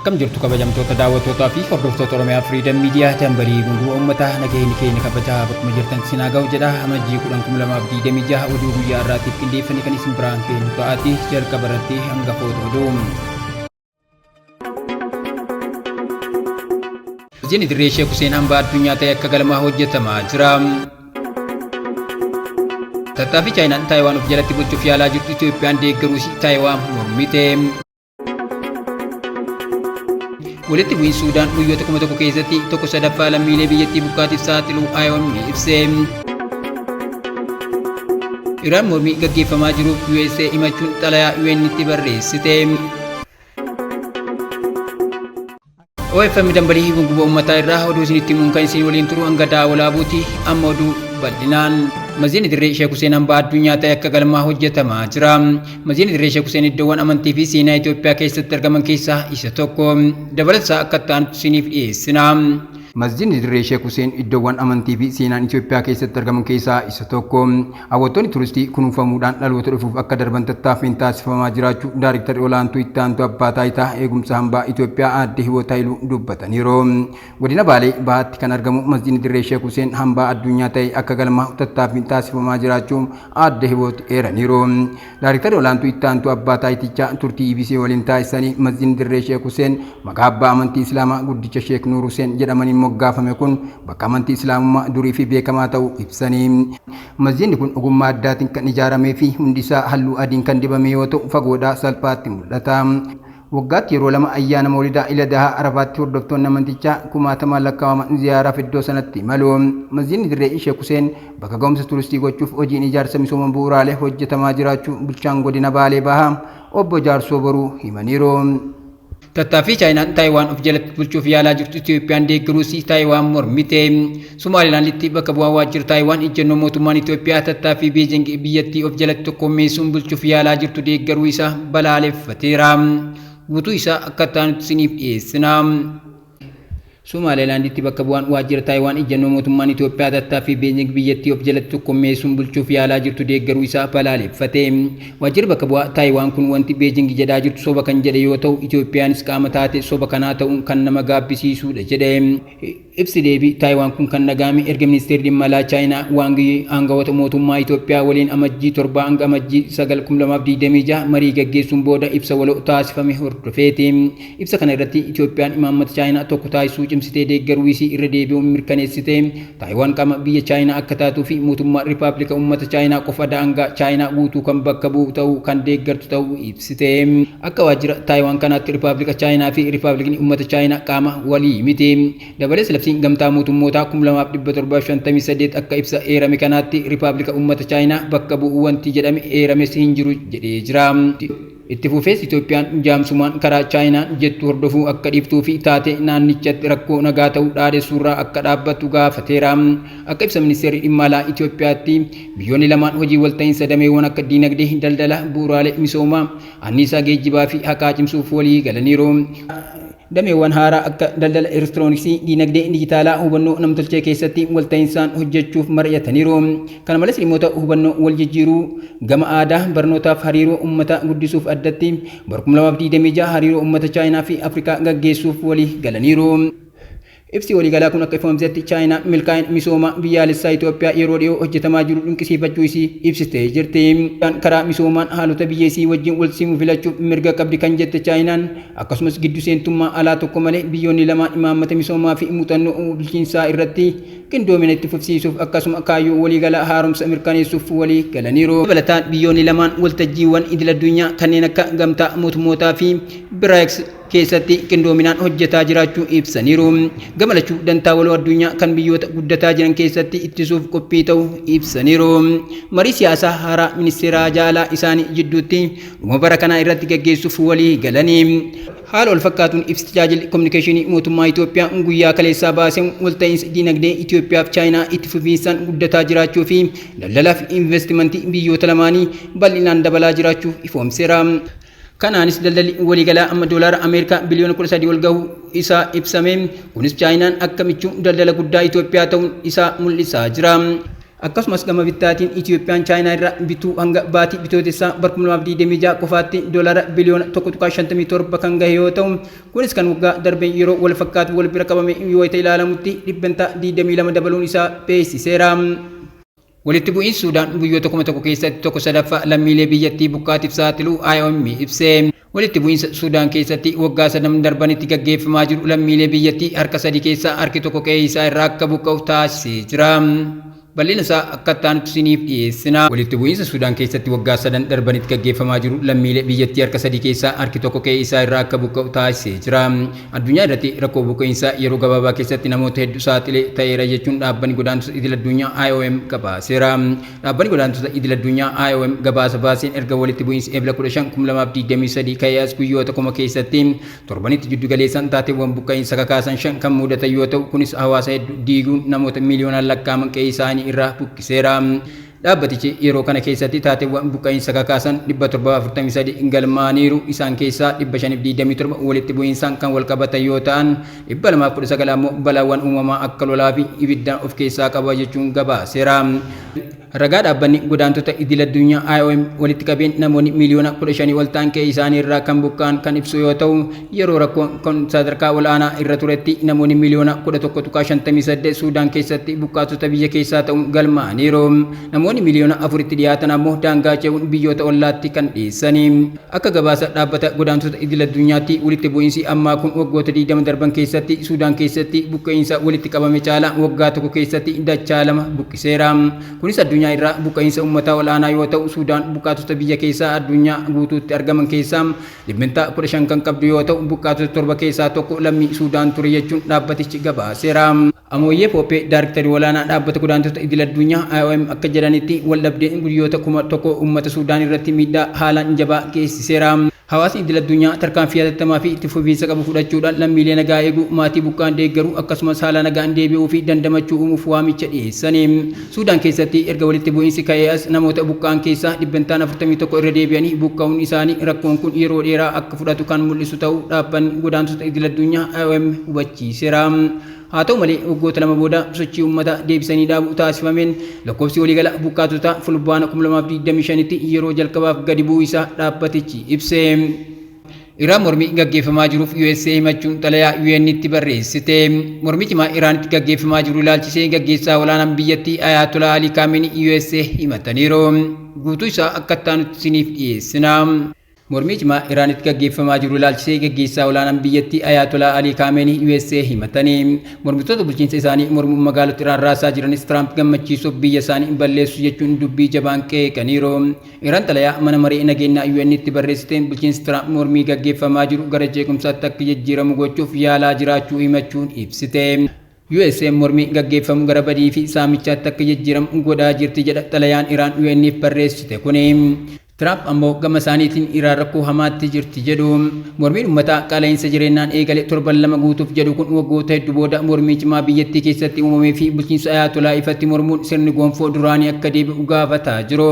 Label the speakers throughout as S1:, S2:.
S1: Akkam jirtu kabajamtoota daawwattootaa fi hordoftoota Oromiyaa Freedom Media dambalii gunguma uummataa nageenyi keenya kabajaa bakkuma jirtan isin haa ga'u jedha. Amajjii 10,2026 oduu guyyaa har'aatiif qindeeffanne kan isin biraan geenyu ta'aati. Jalqaba irratti hangafoota oduu. Hojiin Dirree Sheek Huseen hambaa addunyaa ta'e akka galmaa hojjetamaa jira. Tattaaffii Chaayinaan Taayiwaan of jalatti bulchuuf yaalaa jirtu Itoophiyaan deeggaruu isii Taayiwaan mormite. Walitti bu'iinsi Suudaan guyyoota 1000 keessatti tokko sadaffaa lammiilee biyyattii buqqaatiif saaxiluu IOM ibse. Iraan mormii gaggeeffamaa jiruuf USA himachuun xalayaa UN'tti barreessite. OFM dambalii gunguma uummataa irraa oduu isinitti himuun kan isin waliin turu hanga daawolaabuuti amma oduu bal'inaan. Masjiidni Dirree Sheek Huseen hambaa addunyaa ta'e akka galmaa hojjetamaa jira. Masjiidni Dirree Sheek Huseen iddoowwan amantii fi seenaa Itoophiyaa keessatti argaman keessaa isa tokko. Dabalataa akka itti aanutti isiniif dhiyeessina. Masjiidni Dirree Sheek Huseen iddoowwan amantii fi seenaan Itoophiyaa keessatti argaman keessaa isa tokko. Hawwattoonni turistii kunuunfamuudhaan dhaloota dhufuuf akka darban tattaaffiin taasifamaa jiraachuu Daarektarri Olaantuu Itti Aantuu Abbaa Taayitaa Eegumsa Hambaa Itoophiyaa Aadde Hiwoot Hayiluu dubbataniiru. Godina Baalee Bahaatti kan argamu Masjiidni Dirree Sheek Huseen hambaa addunyaa ta'e akka galmaa'u tattaaffiin taasifamaa jiraachuu Aadde Hiwoot eeraniiru. Daarektarri Olaantuu Itti Aantuu Abbaa Taayitichaa turtii EBC waliin taasisanii Masjiidni Dirree Sheek Huseen maqaa abbaa amantii Islaamaa guddicha Sheek Nuur Huseen jedhamaniin moggaafame kun bakka amantii Islaamummaa durii fi beekamaa ta'uu ibsanii. Masjiidni kun ogummaa addaatiin kan ijaaramee fi hundi isaa halluu adiin kan dibame yoo ta'u fagoodhaa salphaatti mul'ata. Waggaatti yeroo lama ayyaana Mawlidaa Iladahaa Arafaatti hordoftoonni amantichaa kumaatamaan lakkaa'aman ziyaaraaf iddoo sanatti imalu. Masjiidni Dirree Sheek Huseen bakka ga'umsa turistii gochuuf hojiin ijaarsa misooma bu'uuraalee hojjetamaa jiraachuu bulchaan godina Baalee Bahaa obbo Jaarsoo Boruu himaniiru. Tattaaffii Chaayinaan Taayiwaan of jalatti bulchuuf yaalaa jirtu Itoophiyaan deeggaruus Taayiwaan mormite. Somaalilaanditti bakka bu'aan waajjira Taayiwaan ejjennoo mootummaan Itoophiyaa tattaaffii Beejing biyyattii of jalatti tokkommeessuun bulchuuf yaalaa jirtu deeggaruu isaa balaaleffateera. Guutuu isaa akka itti aanutti isiniif dhiyeessina. Somaalilaanditti bakka bu'aan waajjira Taayiwaan ejjennoo mootummaan Itoophiyaa tattaaffii Beejing biyyattii of jalatti tokkommeessuun bulchuuf yaalaa jirtu deeggaruu isaa balaaleffate. Waajjirri bakka bu'aa Taayiwaan kun wanti Beejing jedhaa jirtu soba kan jedhe yoo ta'u, Itoophiyaanis qaama taate soba kanaa ta'uun kan nama gaabbisiisuudha jedhe. Ibsi deebii Taayiwaan kun kan dhaga'ame erga ministeerri dhimma alaa Chaayinaa Waang Yi aangawoota mootummaa Itoophiyaa waliin Amajjii 7 hanga Amajjii 9, 2026 marii gaggeessuun booda ibsa waloo taasifame hordofeeti. Ibsa kana irratti Itoophiyaan imaammata Chaayinaa tokko taasisuu cimsitee deeggaruu isii irra deebi'uun mirkaneessite. Taayiwaan qaama biyya Chaayinaa akka taatuu fi mootummaa Rippaablika Uummata Chaayinaa qofa daangaa Chaayinaa guutuu kan bakka bu'u ta'uu kan deeggartu ta'uu ibsite. Akka waajjira Taayiwaan kanaatti Rippaablika Chaayinaa fi Rippaabliikni Uummata Chaayinaa qaama walii miti. Dabalees labsiin Gamtaa Mootummootaa 2758 akka ibsa eerame kanaatti Rippaablika Uummata Chaayinaa bakka bu'u wanti jedhame eerames hin jiru jedhee jira. Itti fufees Itoophiyaan jaamsumaan karaa Chaayinaan jettu hordofuu akka dhiiftuu fi taatee naannichatti rakkoo nagaa ta'u dhaadessuurraa akka dhaabbattu gaafateera. Akka ibsa Ministeerri Dhimma Alaa Itoophiyaatti biyyoonni lamaan hojii walta'iinsa dameewwan akka diinagdee, daldala, bu'uuraalee misoomaa, anniisaa, geejjibaa fi haqaa cimsuuf walii galaniiru. Dameewwan haaraa akka daldala elektirooniksii, diinagdee dijitaalaa, hubannoo namtolchee keessatti walta'insaan hojjechuuf mari'ataniiru. Kana malees dhimmoota hubannoo waljijjiiruu gama aadaa, barnootaaf hariiroo uummataa guddisuuf addatti bara 2026 hariiroo uummata Chaayinaa fi Afrikaa gaggeessuuf walii galaniiru. Ibsi waliigalaa kun akka ifoomsetti Chaayinaan milkaa'ina misoomaa biyyaalessaa Itoophiyaa yeroo dhiyoo hojjetamaa jiru dinqisiifachuu isii ibsitee jirti. Karaa misoomaan haalota biyya isii wajjin walsimu filachuuf mirga qabdi kan jette Chaayinaan, akkasumas giddu seentummaa alaa tokko malee biyyoonni lamaan imaammata misoomaa fi muuxannoo bulchiinsaa irratti qindoomina itti fufsiisuuf akkasuma kaayyoo waliigalaa haaromsa mirkaneessuuf walii galaniiru. Dabalataan biyyoonni lamaan waltajjiiwwan idil-addunyaa kanneen akka Gamtaa Mootummootaa fi Brics keessatti qindoominaan hojjetaa jiraachuu ibsaniiru. Gama lachuu dantaa waloo addunyaa kan biyyoota guddataa jiran keessatti ittisuuf qophii ta'uu ibsaniiru. Marii siyaasaa haaraa ministeera haajaa alaa isaanii jidduutti dhuma bara kanaa irratti gaggeessuuf walii galanii. Haala wal fakkaatuun ibsi tajaajilli kominikeeshinii mootummaa Itoophiyaa guyyaa kaleessaa baaseen walta'iinsi diinagdee Itoophiyaa fi Chaayinaa itti fufiinsaan guddataa jiraachuu fi daldalaa fi investimantii biyyoota lamaanii bal'inaan dabalaa jiraachuu ifoomseera. Kanaanis daldalli waliigalaa amma doolaara Ameerikaa biliyoona 13 ol gahuu isaa ibsame. Kunis Chaayinaan akka michuu daldala guddaa Itoophiyaa ta'uun isaa mul'isaa jira. Akkasumas gama bittaatiin Itiyoophiyaan Chaayinaa irraa bituu hanga baatii Bitootessaa bara 2026 qofaatti doolara biliyoona 1.57 kan gahe yoo ta'u, kunis kan waggaa darbeen yeroo wal fakkaatu wal bira qabame yoo ilaalamutti 22% dabaluun isaa beeksiseera. Walitti bu'iinsi Suudaan guyyoota 1000 keessatti tokko sadaffaa lammiilee biyyattii buqqaatiif saaxiluu IOM ibse. Walitti bu'iinsa Suudaan keessatti waggaa sadan darbanitti gaggeeffamaa jiru lammiilee biyyattii harka sadii keessaa harki tokko qe'ee isaa irraa akka buqqa'u taasisee jira. Bal'ina isaa akka itti isiniif dhiyeessina. Walitti bu'iinsa Suudaan keessatti waggaa sadan darbanitti gaggeeffamaa jiru lammiilee biyyattii harka sadii keessaa harki tokko qe'ee isaa irraa akka buqqa'u taasisee jira. Addunyaa irratti rakkoo buqqa'iinsaa yeroo gabaabaa keessatti namoota hedduu saaxilee ta'eera jechuun dhaabbanni godaantota idil addunyaa IOM gabaaseera. Dhaabbanni godaantota idil addunyaa IOM gabaasa baaseen erga walitti bu'iinsi Ebla 15 2023 ka'ee as guyyoota kuma keessatti torbanitti jiddu galeessaan taateewwan buqqa'iinsa kakaasan shan kan mudatan yoo ta'u, kunis hawaasa hedduu diiguun namoota miiliyoonaan lakkaa'aman qe'ee isaanii irraa buqqiseera. Dhaabbatichi yeroo kana keessatti taateewwan buqqa'iinsa kakaasan 743 galmaaniiru. Isaan keessaa 527 walitti bu'iinsaan kan wal qabatan yoo ta'an, 219 ammoo balaawwan uumamaa akka lolaa fi ibiddaan of keessaa qaba jechuun gabaaseera. Ragaa dhaabbanni godaantota idil addunyaa IOM walitti qabeen namoonni miiliyoona 15 ol ta'an qe'ee isaanii irraa kan buqqa'an kan ibsu yoo ta'u, yeroo rakkoon kun sadarkaa olaanaa irra turetti namoonni miiliyoona 11.58 Suudaan keessatti buqqaatota biyya keessaa ta'uun galmaa'aniiru. Namoonni miiliyoona afuritti dhiyaatan ammoo daangaa ce'uun biyyoota ollaatti kan dhiyeessani. Akka gabaasa dhaabbata godaantota idil addunyaatti walitti bu'iinsi ammaa kun waggoota 20 darban keessatti Suudaan keessatti buqqa'iinsa walitti qabame caalaa waggaa tokko keessatti dachaa lama buqqiseera. Kunis addunyaa irraa buqqa'iinsa uummataa olaanaa yoo ta'u, Suudaan buqqaatota biyya keessaa addunyaa guutuutti argaman keessaa 15% kan qabdu yoo ta'u, buqqaatota torba keessaa tokko lammii Suudaan ture jechuun dhaabbatichi gabaaseera. Amooyyee Pooppee, daarektarii olaanaa dhaabbata godaantota idil addunyaa IOM akka jedhanitti, waldhabdeen guyyoota 1000 uummata Suudaan irratti miidhaa haalaan jabaa geessiseera. Hawaasni idil addunyaa tarkaanfii hatattamaa fi itti fufiinsa qabu fudhachuudhaan lammiilee nagaa eeguu, maatii buqqaan deeggaruu, akkasumas haala nagaan deebi'uu fi dandamachuu uumuuf waamicha dhiyeessani. Suudaan keessatti erga walitti bu'iinsi ka'ee as namoota buqqa'an keessaa 41% irra deebi'anii buqqa'uun isaanii rakkoon kun yeroo dheeraa akka fudhatu kan mul'isu ta'uu dhaabbanni godaantota idil addunyaa IOM hubachiiseera. Haa ta'u malee, waggoota lama booda sochii uummataa deebisanii dhaabuu taasifameen lakkoofsi waliigala buqqaatotaa Fulbaana 2025tti yeroo jalqabaaf gadi bu'uu isaa dhaabbatichi ibse. Iraan mormii gaggeeffamaa jiruuf USA himachuun xalayaa UN'tti barreessite. Mormii cimaa Iraanitti gaggeeffamaa jiru ilaalchisee gaggeessaa olaanaan biyyattii Ayatollah Ali Khamenei USA himataniiru. Guutuu isaa akka itti isiniif dhiyeessina. Mormii cimaa Iraanitti gaggeeffamaa jiru ilaalchisee gaggeessaa olaanaan biyyattii Ayatollah Ali Khamenei USA himatanii. Mormitoota bulchiinsa isaanii mormuun magaalota Iraan raasaa jiranis Tiraamp gammachiisuuf biyya isaanii balleessu jechuun dubbii jabaan qeeqaniiru. Iraan xalayaa mana maree nageenyaa UN'tti barreessiteen bulchiinsi Tiraamp mormii gaggeeffamaa jiru gara jeequmsaatti akka jijjiiramu gochuuf yaalaa jiraachuu himachuun ibsite. USA mormii gaggeeffamu gara badii fi saamichaatti akka jijjiiramu godhaa jirti jedha xalayaan Iraan UN'if barreessite kuni. Tiraamp ammoo gama isaaniitiin Iraan rakkoo hamaatti jirti jedhu. Mormiin uummataa qaala'insa jireenyaan eegale torban lama guutuuf jedhu kun waggoota hedduu booda mormii cimaa biyyattii keessatti uumamee fi bulchiinsa Ayatolaa ifatti mormuun sirni gonfoo duraanii akka deebi'u gaafataa jiru.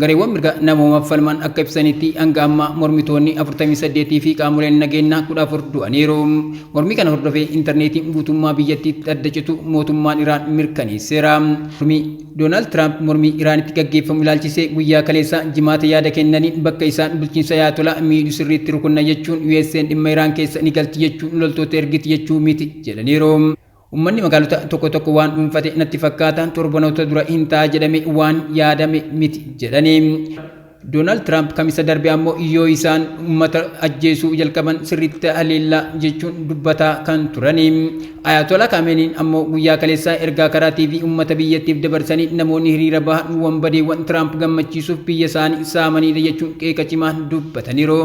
S1: Gareewwan mirga namoomaaf falman akka ibsanitti hanga ammaa mormitoonni 48 fi qaamoleen nageenyaa 14 du'aniiru. Mormii kana hordofee intarneetiin guutummaa biyyattiitti adda citu mootummaan Iraan mirkaneesseera. Doonaald Tiraamp mormii Iraanitti gaggeeffamu ilaalchisee guyyaa kaleessaa Jimaata yaada kennaniin bakka isaan bulchiinsa Ayatolaa miidhu sirriitti rukunna jechuun USA'n dhimma Iraan keessa ni galti jechuun loltoota ergiti jechuu miti jedhaniiru. Uummanni magaalota tokko tokko waan dhuunfate natti fakkaata, torbanoota dura hin ta'a jedhame waan yaadame miti jedhanii. Doonaald Tiraamp kamisa darbe ammoo yoo isaan uummata ajjeesuu jalqaban sirriitti haleellaa jechuun dubbataa kan turani. Ayatollah Kaameniin ammoo guyyaa kaleessaa ergaa karaa TV uummata biyyattiif dabarsanii namoonni hiriira bahan wanbadeewwan Tiraamp gammachiisuuf biyya isaanii saamanidha jechuun qeeqa cimaa dubbataniiru.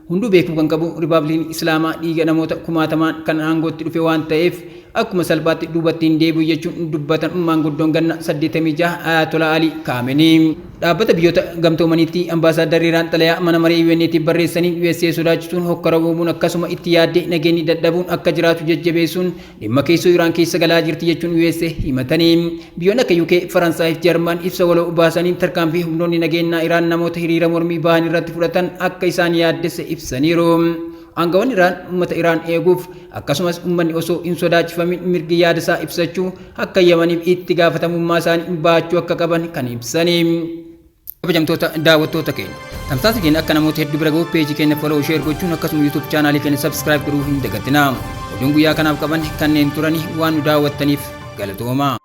S1: Hunduu beekuu kan qabu Rippaabilikni Islaamaa dhiiga namoota kumaatamaan kan aangootti dhufe waan ta'eef akkuma salphaatti duubatti hin deebi'u jechuun dubbatan maanguddoon ganna 86 Ayatollah Ali Khamenei. Dhaabbata Biyyoota Gamtoomaniitti ambaasaaddarri Iraan xalayaa mana maree UN'tiif barreessanii USA sodaachisuun hokkara uumuun akkasuma itti yaaddee nageenyi dadhabuun akka jiraatu jajjabeessuun dhimma keessoo Iraan keessa galaa jirti jechuun USA himatanii. Biyyoonni akka UK, Faransaay fi Jarman ibsa waloo baasaniin tarkaanfii humnoonni nageenyaa Iraan namoota hiriira mormii bahan irratti fudhatan akka isaan yaaddesse ibsaniiru. Aangawoonni Iraan uummata Iraan eeguuf akkasumas uummanni osoo hin sodaachifamin mirgi yaada isaa ibsachuu akka eeyyamaniif itti gaafatamummaa isaanii baachuu akka qaban kan ibsani. Kabajamtoota daawwattoota keenya, tamsaasa keenya akka namoota hedduu bira gahuuf peejii keenya follow, share gochuun akkasuma YouTube chaanaalii keenya subscribe godhuu hin dagatinaa. Oduun guyyaa kanaaf qaban kanneen turani. Waan nu daawwattaniif galatoomaa.